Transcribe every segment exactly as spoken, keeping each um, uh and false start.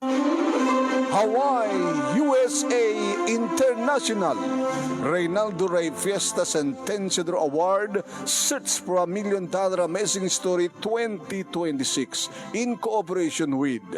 Hawaii, U S A International, Reynaldo Rey Fiesta Sentenciador Award, Search for a Million Dollar Amazing Story twenty twenty-six, in cooperation with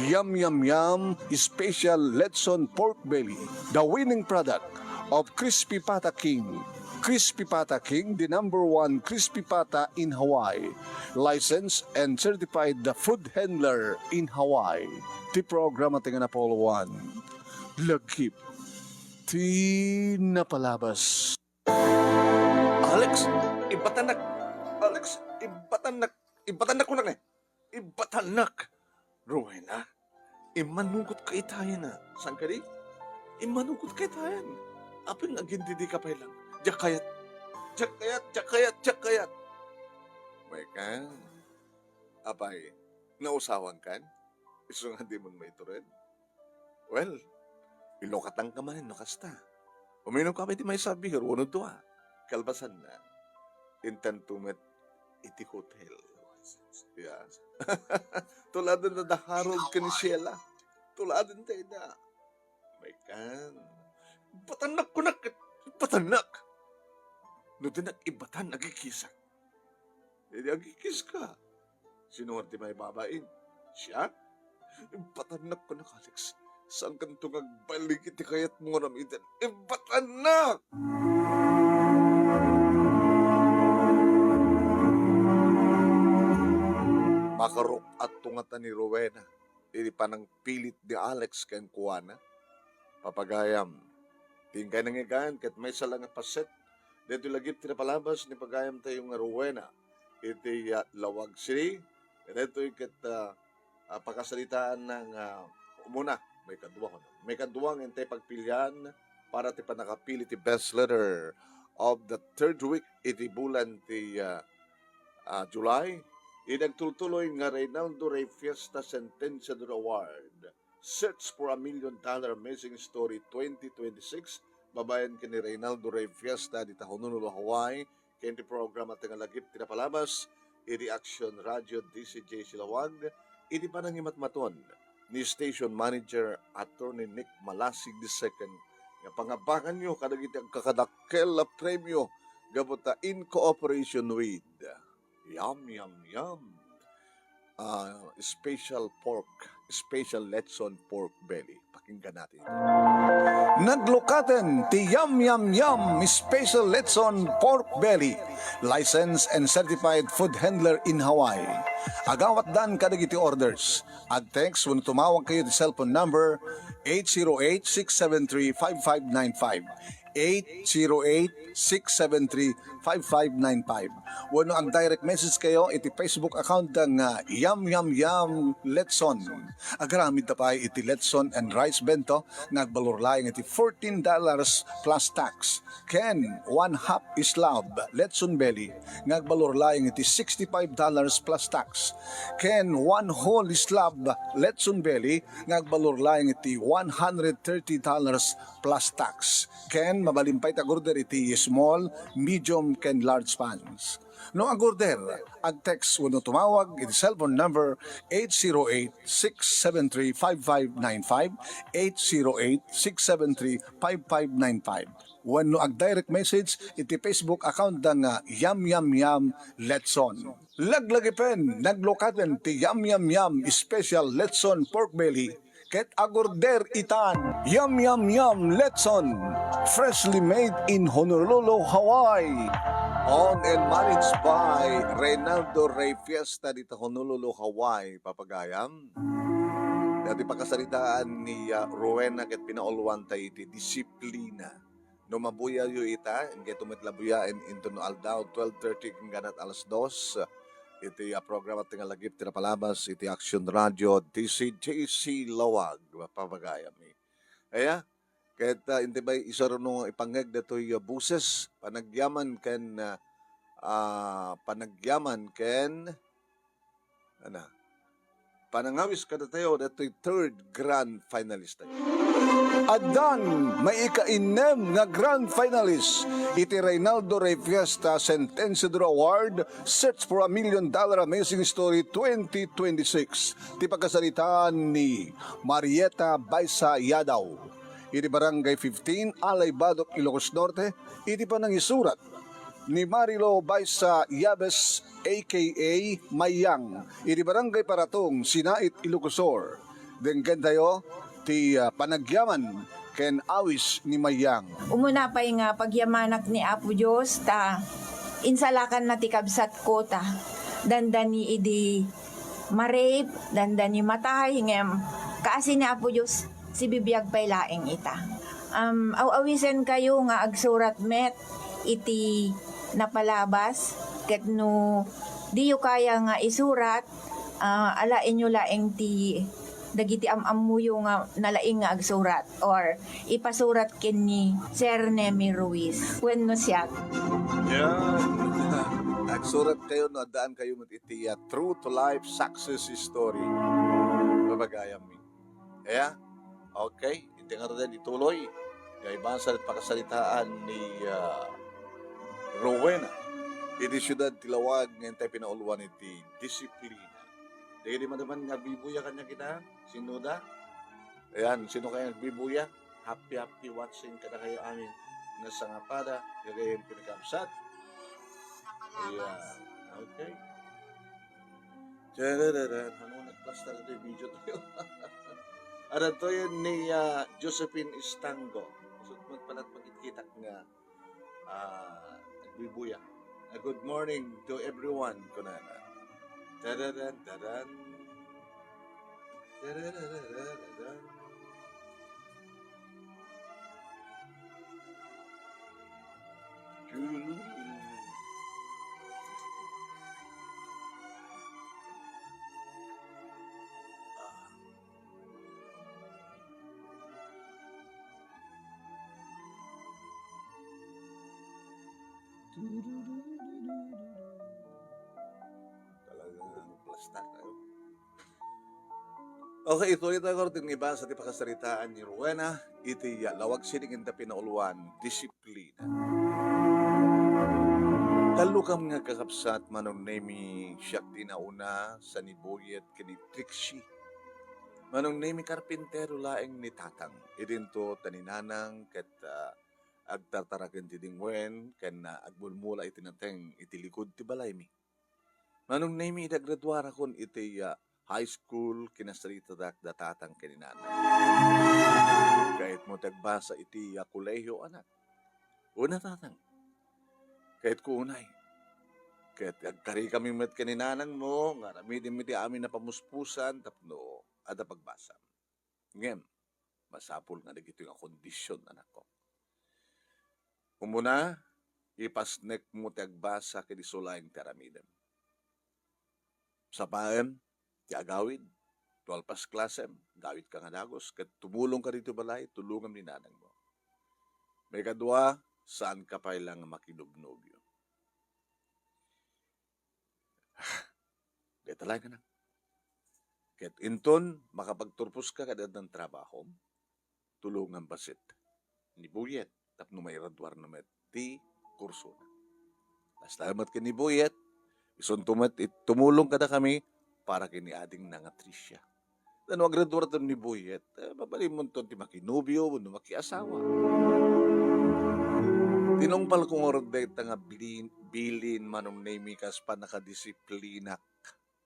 Yum Yum Yum Special Lechon Pork Belly, the winning product of Crispy Pata King. Crispy Pata King, the number one crispy pata in Hawaii. Licensed and certified the food handler in Hawaii. Ti programa ti nga napauloan. Lagip ti napalabas. Alex, ibatanak. Alex, ibatanak. Ibatanak kunak ne. Ibatanak. Rowena, immanugot ka itayen a. Saan kadi? Immanugot ka itayen. Apay nga agindidi ka pay lang. Diak kayat. Diak kayat, diak kayat, diak kayat. Maykan. Apay, nausawan kan? Isu nga di man maitured? Well, ilokatan ka manen no kasta. Uminum ka pay ti maysa a beer wenno dua. Kalpasanna, intanto met iti hotel. Yeah. Tuladen da Harold ken Sheila. Tuladen tayo da. Maykan. Ibatanak kunak. Ibatanak. No dinak ibatan, agikkisak. Idi agikkiska. Sino nga ti maibabain? Siak? Ibatanak kunak, Alex. Saankanto nga agbalik iti kayatmo nga aramiden. Ibatanak! Makarup-atto ngata ni Rowena iti panangpilit ni Alex kenkuana. Papagayam, ti inkay nangigan ket maysa la nga paset daytoy lagip ti napalabas ni pagayamtayo nga Rowena iti, ah, Laoag City. Daytoy ket, ah, ah, pakasalitaanna nga umuna, maikadua, maikadua nga intay pagpilian para ti pannakapili ti best letter of the third week iti bulan ti, ah, ah, July. Idi agtultuloy nga Reynaldo Rey Fiesta Sentenciador Award, Search for a Million Dollar Amazing Story twenty twenty-six, babaen ken ni Reynaldo Rey Fiesta dita Honolulu, Hawaii, ken ti programa ti nga lagip ti napalabas iti Action Radio D C J C Laoag, iti panangimatmaton ni Station Manager Attorney Nick Malasig the second, nga pangabanganyo kadagiti agkakadakkel a premio gapu ta in cooperation with Yum, yum, yum. Ah, special pork, special lechon pork belly. Pakinggan natin ito. Naglukaten ti Yum Yum Yum Special Lechon Pork Belly, licensed and certified food handler in Hawaii. Agawatdan kadagiti orders. Ag-text wenno tumawag kayo ti cellphone number eight zero eight, six seven three, five five nine five. Eight zero eight, six seven three, five five nine five. Wenno ag-direct message kayo iti Facebook account da nga Yum Yum Yum Letson. Agaramid ta pay iti Letson and Rice Bento nga agbalor laeng iti fourteen dollars plus tax, ken one half slab Letson Belly nga agbalor laeng iti sixty-five dollars plus tax, ken one whole slab Letson Belly nga agbalor laeng iti one hundred thirty dollars plus tax. Ken mabalin pay ti ag-order iti small, medium, ken large pans. No ag-order, ag-text wenno tumawag iti cellphone number eight zero eight, six seven three, five five nine five, eight zero eight, six seven three, five five nine five. Wenno ag-direct message iti Facebook account da nga Yum Yum Yum Letson. Laglagipen, naglukaten ti Yum Yum Yum Special Letson Pork Belly ket ag-order itan. Yum Yum Yum Letson, freshly made in Honolulu, Hawaii. Owned and managed by Reynaldo Rey Fiesta dita Honolulu, Hawaii, papagayam. Dati pakasaritaan ni, ah, Rowena ket pinauluan tayo iti disiplina. No mabuyayo ita, inkay met la buyaen inton no aldaw, twelve thirty, ken ganat alas dos, iti, ah, programa ti nga lagip ti napalabas iti Action Radio, D C J C Laoag, mapapagayam. Aya, ket, ah, inti bay isu no ipangngeg datoy, ah, boses, panagyaman ken, ah, ah, panagyaman ken, ana, panangawis kadatayo datoy third grand finalist tayo. Addan maikainnem nga grand finalist iti Reynaldo Rey Fiesta Saint Isidro Award, Search for a Million Dollar Amazing Story twenty twenty-six. Ti pakasaritaan ni Marieta Baisa Yadaw, iti Barangay fifteen, Alay Badoc, Ilocos Norte, iti panangisurat ni Marilo Baisa Yabes, A K A Mayang, iti Barangay Paratong, Sinait, Ilocos Sur. Denggentayo ti, ah, panagyaman ken awis ni Mayang. Umuna pay nga pagyamanak ni Apo Dios ta insalakanna ti kabsatko ta dandani idi ma-rape, dandani matay, ngem kaasi ni Apo Dios, sibibiag pay laeng ita. Um, aw-awisenkayo nga agsurat met iti napalabas, ket no diyo kaya nga isurat, ah, alaenyo laeng ti dagiti am-ammoyo nga nalaing nga agsurat or ipasurat ken ni Sir Nemi Ruiz wenno siak. Yan. Agsurat kayo no addaan kayo met iti, ah, true to life success story. Babagayam mi. Kaya, okay, iti ngaruden ituloy. Kaya ibasa ti pakasaritaan ni, ah, Rowena. Iti siudad ti Lawag, ngayon tayo pinauluan iti disiplina. Dagiti madaman nga agbibuya kanya kita, sinuda? Ayan, sino kaya agbibuya? Happy, happy watching kada kayo amin. Nasangapada, gagayem pinagkabsat. Ayan, okay. Tarararan, ano, nagplastar ito yung video tayo. Arantoyan ni, ah, Josephine Istango. Isut mo pala magkikita nga, ah, nagbibuya. Ah, good morning to everyone, kunana. Tararan, taran. Tarararararan. Chulu. Talagang plastar kayo. Okay, ituloy tayo, Gordon. Ibasa ti pakasaritaan ni Rowena, iti, ah, Lawag City, inta pinauluan, disiplina. Tallo kam nga kakabsat, Manong Nemi, siak ti nauna, sa ni Boyet ken ni Trixie. Manong Nemi, karpintero laeng ni Tatang. Idinto ta ni Nanang ket, ah, agtartaraken ti dingwen ken, ah, agmulmula iti nateng iti likod ti balaymi. Manong Nemi, idi aggraduarakon iti, ah, high school, kinasaritadak da Tatang ken ni Nanang. Kayatmo ti agbasa iti, ah, kolehiyo, anak? Una, Tatang. Kayatko unay. Ket agkarikami met ken ni Nanangmo nga aramidem iti amin a pamuspusan tapno adda pagbasam. Ngem, masapul nga dagitoy nga kondisyon, anakko. Umuna, ipasnekmo ti agbasa ket isu laeng ti aramidem. Sapaem ti agawid, tualpas klasem, gawidka nga dagus, ket tumulongka ditoy balay, tulongam ni nanangmo. Maikadua, saanka pay la nga makinubnobio. Dayta laeng, anak. Ket inton makapagturposka ket addan trabahom, tulongam bassit ni Buyet tapno mairaduarna met ti kursona. Basta met ken ni Buyet, isunto met it-, tumulong kadakami para ken ni adingna nga Tricia. Ta no agraduarton ni Buyet, eh, mabalinmonton ti makinubio wenno makiasawa. Tinungpalko ngarud dayta nga bilin, bilin, Manong Nemi, kas pannakadisiplinak,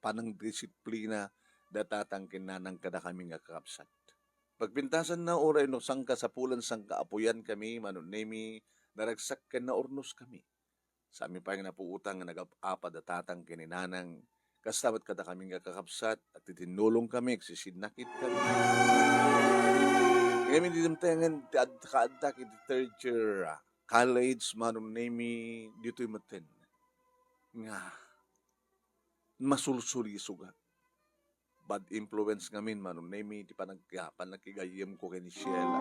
panangdisiplina da tatang ken nanang kadakami nga kakabsat. Pagpintasanna, uray no sangkasapulan, sangkaapuyankami, Manong Nemi, naragsak ken naurnoskami. Saanmi pay nga napuotan nga nagap-apa da tatang ken ni nanang. Kasta met kadakami nga kakabsat, agtitinnulongkami, agsisinnakit kami. Ngem idi dimtengen ti ad-, kaaddak iti third year, ah, college, Manong Nemi, ditoy metten nga masulsulisogak. Bad influence ngamin, Manong Nemi, ti panag-, ah, panagkigayyemko ken ni Sheila.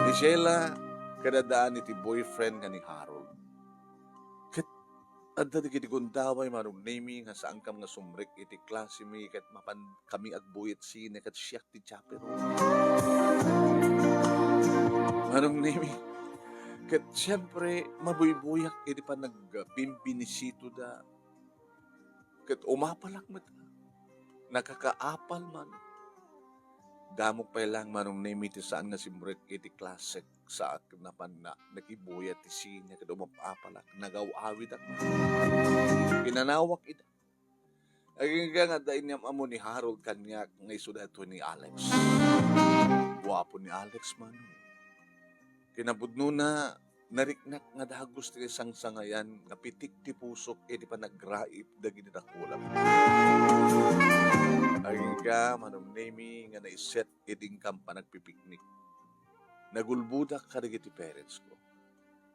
Ni Sheila, kadaddaan iti boyfriend nga ni Harold. Ket Adda dagiti gundaway, Manong Nemi, nga saankam nga sumrek iti klasemi ket mapan kami agbuyat sine ket siak ti chaperone. Manong Nemi, ket siempre, mabuybuyak iti panagbimbinisitada. Ket umapalak met. Nakakaapal man. Damok pay lang, Manong Nemi, ti saan nga simrek iti klasek. Saak napan na, nakibuya ti sine ket umap-apalak, nagaw-awidak. Pinanawak ida. Agingga nga adda inyam-ammo ni Harold kaniak nga isu daytoy ni Alex. Guapo ni Alex, Manong. Kinapudnona, nariknak nga dagus ti sangsangayan nga pitik ti pusok iti panagraip dagiti dakulam. Agingga, Manong Nemi, nga naiset iti inkam panagpipiknik. Nagulbodak kadagiti parents ko.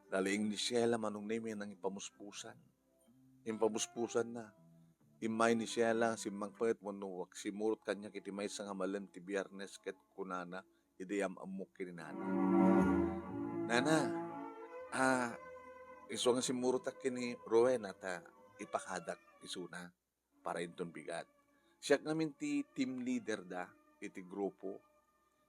Nalaing ni Sheila, Manong Nemi, nangipamuspusan. Impamuspusanna. Immay ni Sheila, simmangpet wenno agsimurot kaniak iti maysa nga malem ti Biyernes ket kunana, idi am-ammok ken ni Nana. "Nana, ah, isu nga simmurotak ken ni Rowena ta ipakadak isuna para inton bigat. Siak ngamin ti team leader da iti grupo.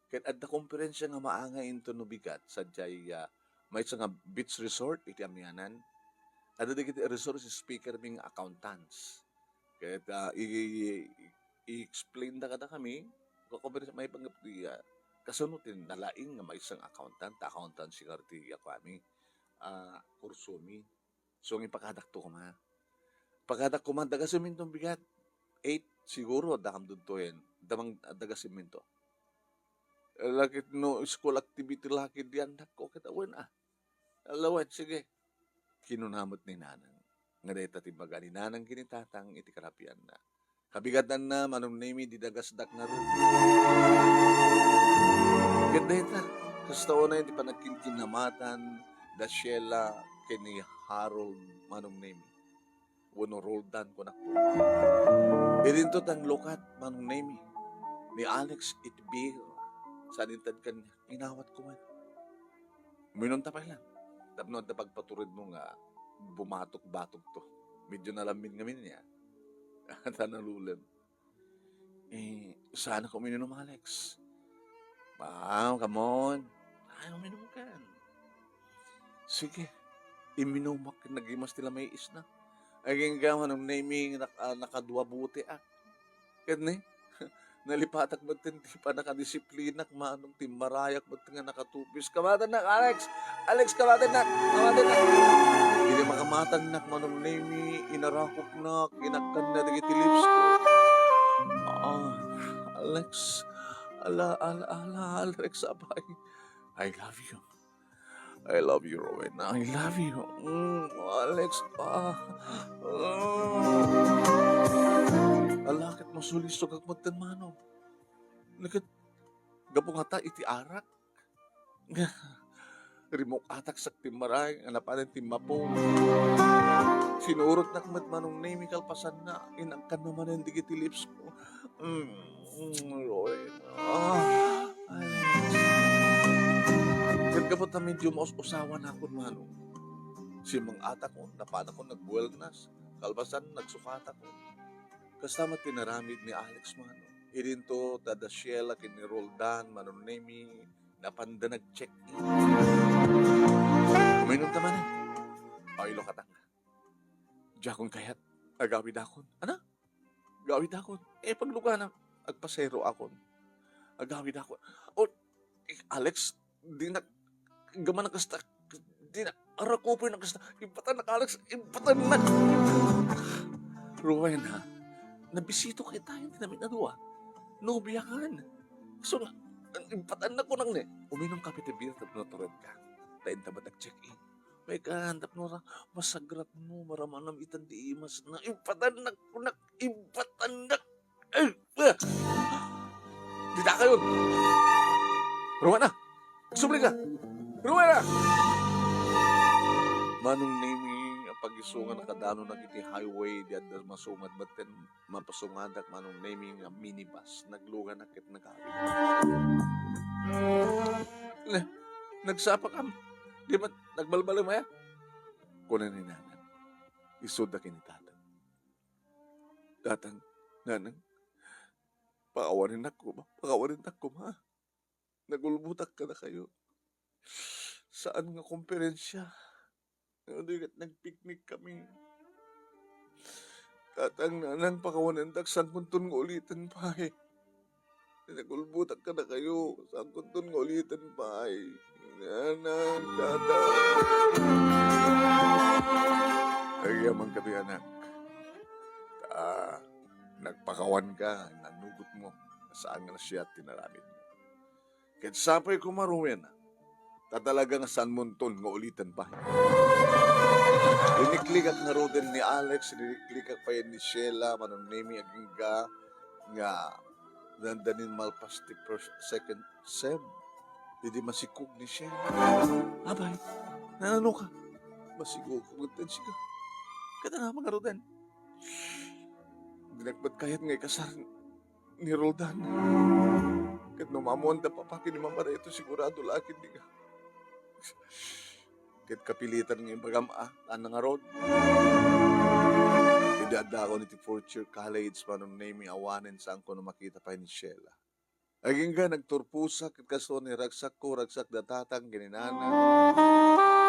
Ket adda komperensia nga maangay inton no bigat, sadiay, ah, maysa nga beach resort iti amianan. Adda dagiti resource speaker mi nga accountants. Ket, ah, i-, i-, i-explain da kadakami, kakonferensia maipanggep ti, ah, kasano ti nalaing nga maysa nga accountant, ta accountancy nga ti, ah, kuami, ah, kursomi. So, ipakadakto koma. Pakadak koma, dagasim inton bigat. Eight, siguro, adda kam dudtoyen. Damang, dagasim into. Lakit no school activity lakit di anak ko, ket awen, ah. Alawen, sige." Kinuna met ni Nanang. Nga dayta ti imbaga ni Nanang ken ni Tatang iti karapianna. Kabigatanna, Manong Nemi, di dagasdak ngarud. Ket dayta, kasta unay ti panagkinkinamatan da Sheila ken ni Harold, Manong Nemi. Wenno Roldan, kunak. Idinto tanglukat, Manong Nemi, ni Alex iti beer. Saan intad kaniak, inawat ko man. Uminumta pay lang. Tapno adda pagpaturedmo nga bumatok-batok to. Medyo nalamin ngamin niya. Ta nalulem. Eh, saan ako uminum, Alex? Ah, come on. Ay, uminum ka. Sige. Iminumak, nagimas ti lamay isna. Agingga, Manong Nemi, nak-, ah, nakadua bote, ah. Ket ni, nalipatak met ti pannakadisiplinak, Manong, timmarayak met nga nakatupis. Kamatennak, Alex! Alex, kamatennak! Kamatennak! Idi makamatangnak, Manong Nemi, inarakopnak, inakkanna dagiti lips ko. Ah, Alex, ala, ala, ala, Alex, apay. I love you. I love you, Rowena. I love you. Mm, Alex, ah. Mm. Ala, ket masulisog ak metten, Manong. Ket gapu ngata iti arak. Rimmukatak sak ti maray, nga napanen ti mapo. Sinurotnak met, Manong Nemi, kalpasanna, inakkanna manen dagiti lips ko. Mm, mm, Lord. Ah, ay. Ket gapu ta medyo maus-usawan akon, Manong. Simmang-atakon, napanakon nagbuelnas. Kalpasan, nagsukatakon. Kasta met ti naramid ni Alex, Manong. Idinto, da Sheila ken ni Roldan, Manong Nemi, napanda nag-check-in. Uminum ta manen. Ay, lukatang. Diakon kayat. Agawidakon. Ana? Agawidakon. Eh, paglugana, agpasero akon. Agawidakon. O, eh, Alex, dinak, gaman kasta, dinak, arakupoy na kasta. Impatannak, Alex, impatannak. Rowena, nabisito kay tayo, di namin adua. Nobia kan. So, impatannak ko nang ni. Uminum ka piti beer, tapno natured ka. Ta inta ba nag-check-in? May kaan, tapno ra, masagrat mo, maramanam itan di imas na. Impatannak ko nak, impatannak. Eh, eh. Dita kayo. Rowena, subli ka. Rowena! Manong Nemi, apag-isu nga nakadanonak iti highway, di adda masungad metten, mapasungadak, Manong Nemi, nga minibus. Nagluganak ket nagawid. Ne, nagsapa kam. Di ba, nagbalbalem aya? Kuna ni Nanang. Isuna ken ni Tatang, "Tatang, Nanang, pakawanenak koma, pakawanenak koma. Nagulbotak kadakayo. Saan nga komperensia. Adu ket nagpiknik kami. Tatang, Nanang, pakawanendak, saankonton nga uliten pay. Nagulbotak kadakayo, saankonton nga uliten pay. Nanang, Tatang." "Agyamankami, anak. Ta, nagpakawanka, nanugotmo. Saan nga nasayaat ti inaramidmo. Ket sapay koma, Rowena, ta talaga nga saanmonton nga uliten pay." Iniklikak ngaruden ni Alex, iniklikak pay ni Sheila, Manong Nemi, agingga nga nanda nin malpas ti first, second sem. Idi masikog ni Sheila. "Abay, naan-anoka?" "Masikog ka met, sika. Ket ania ngaruden?" "Dinak met kayat nga ikasar ni Roldan. Ket no maammoanda, Papa, ken ni Mama daytoy, sigurado la a ket di ka. Ket kapilitan nga ibagam a, ania ngarud?" Idi addaakon iti fourth year college, Manong Nemi, awanen saanko a makita pay ni Sheila. Agingga nagturposak, ket kastoy ni ragsakko, ragsak da Tatang ken ni Nanang.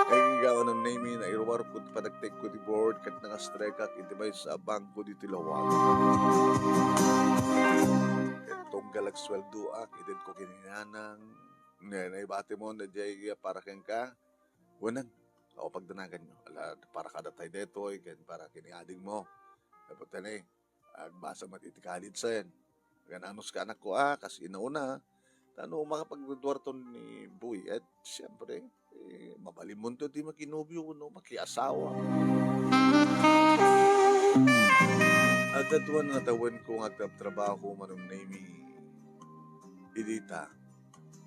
Agingga, Manong Nemi, nairuarko ti panagtekko iti board, ket nangastrekak iti maysa a bangko ditoy lawag. Ket tunggal agsueldoak, itedko ken ni Nanang. Ne, naibatimon daydiay para kenka. Wenno, o, pagdanaganyo. Ala, para kada tay daytoy, ken para ken ni adingmo. Tapos, tani, agbasa met iti college-en. Ngem anus ka, anakko, a, kas inauna. Ta no makapaggraduarton ni Boyet, siyempre, eh, mabalinmonto ti makinobio wenno makiasawa. Adda dua nga tawenko nga agtrabtrabaho, Manong Nemi. Idi ta,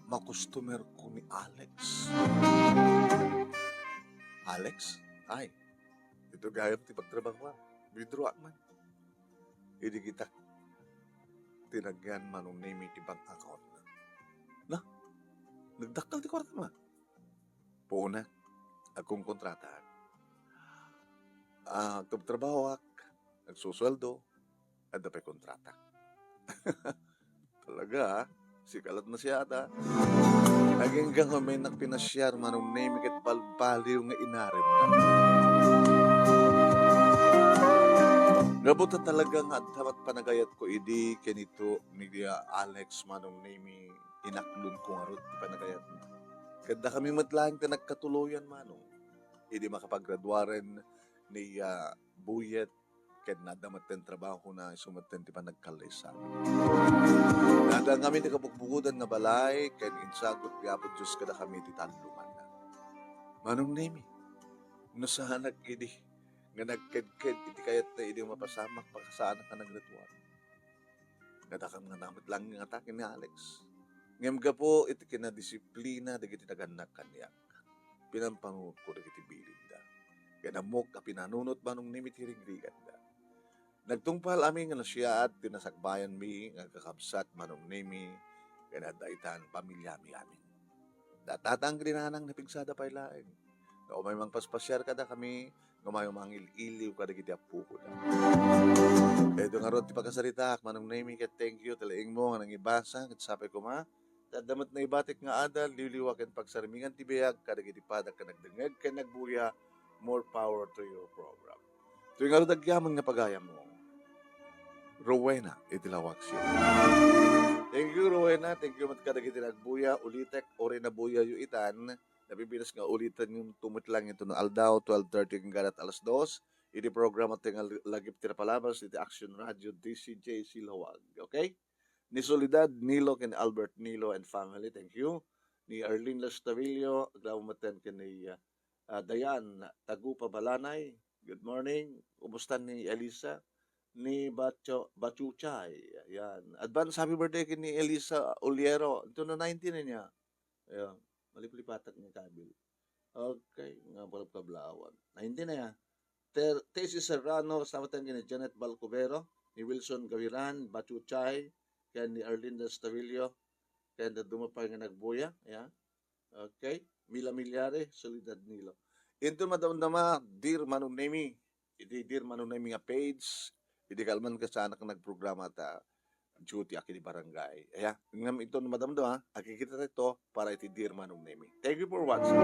makustomerko ni Alex. Alex? Ay, ito gayam ti pagtrabahoan. Withdraw man. Idi kitak, tinagyan, Manong Nemi, ti bank account-na. Na, nagdakkel ti kuartana. Puonek, agkonkontrataak. Ah, agtrabtrabahoak, agsusueldo, adda pay kontrata. Talaga, a? Sika la't nasayaat, a. Agingga nga umaynak pinasiar, Manong Nemi, ket balbaliw nga inaramidna. Gapu ta talaga nga adda met panagayatko idi ken ito ni, a, Alex, Manong Nemi, inaklonko ngarud ti panagayatna. Ket dakami met laeng ti nagkatuloyan, Manong, idi makapagraduaren ni, a, Boyet, ken adda metten trabahona, isu metten ti panagkallaysabi. Adda ngamin ti kabugbugodan nga balay, ken insagut ti Apo Dios kadakami iti tallomanna. Manong Nemi, no saanak idi nga nagkedked iti kayatna idi mapasamak, pakasaanak a naggraduar. Nga dakam nga namet laeng nga atake ni Alex. Ngem gapu iti kinadisiplina dagiti nagannak kaniak, pinampanunotko dagiti bilinda. Ket ammok a pinanunot, Manong Nemi, ti rigriganda. Nagtungpal amin nga nasayaat ti nasakbayanmi nga kakabsat, Manong Nemi, ken adda itan pamiliami amin. Da Tatang ken ni Nanang, napigsada pay laeng. No umay mangpaspasiar kadakami, no umay mangil-iliw kadagiti appokoda. Daytoy ngarud ti pakasaritaak, Manong Nemi, ket thank you ti laingmo nga nangibasa, ket sapay koma, ta adda met naibatik nga adal, liwliwa ken pagsarmingan ti biag kadagiti padak nga nagdengngeg ken nagbuya. More power to your program. Toy ngarud agyaman nga pagayammo, Rowena iti Laoag City. Thank you, Rowena. Thank you met kadagiti nagbuya. Ulitek, uray nabuyayo itan, nabibinas nga ulitanyo met laeng ito nga aldaw, twelve thirty ken alas dos, iti programa ti nga lagip ti napalabas iti Action Radio D C J C Laoag. Okay? Ni Soledad Nilo ken Albert Nilo and family, thank you. Ni Arlene Lastavillo, agraman metten ken ni, ah, ah, Dayan Tagupa Balanay, good morning. Kumusta ni Elisa? Ni Bacho-, Bachuchay, yan. Advance happy birthday ken ni Elisa Oliero. Ito na nineteen na niya. Ayan, maliplipatak ni Kabil. Okay, nga pala kablawan. Nineteen na yan. Ter-, Tessie Serrano, kasama tayo ni Janet Balcubero, ni Wilson Gawiran, Bachuchay, ken ni Arlinda Stavillo, ken dadduma pay nga nagbuya, ayan. Okay, Mila Milyare, Soledad Nilo. Into madamdama, dear Manong Nemi, iti Dear Manong Nemy nga page, idi kalman kasanak nagprograma ta duty a ken barangay. Aya, ngem ito no madamdama, agkikita tayo para iti Dear Manong Nemy. Thank you for watching.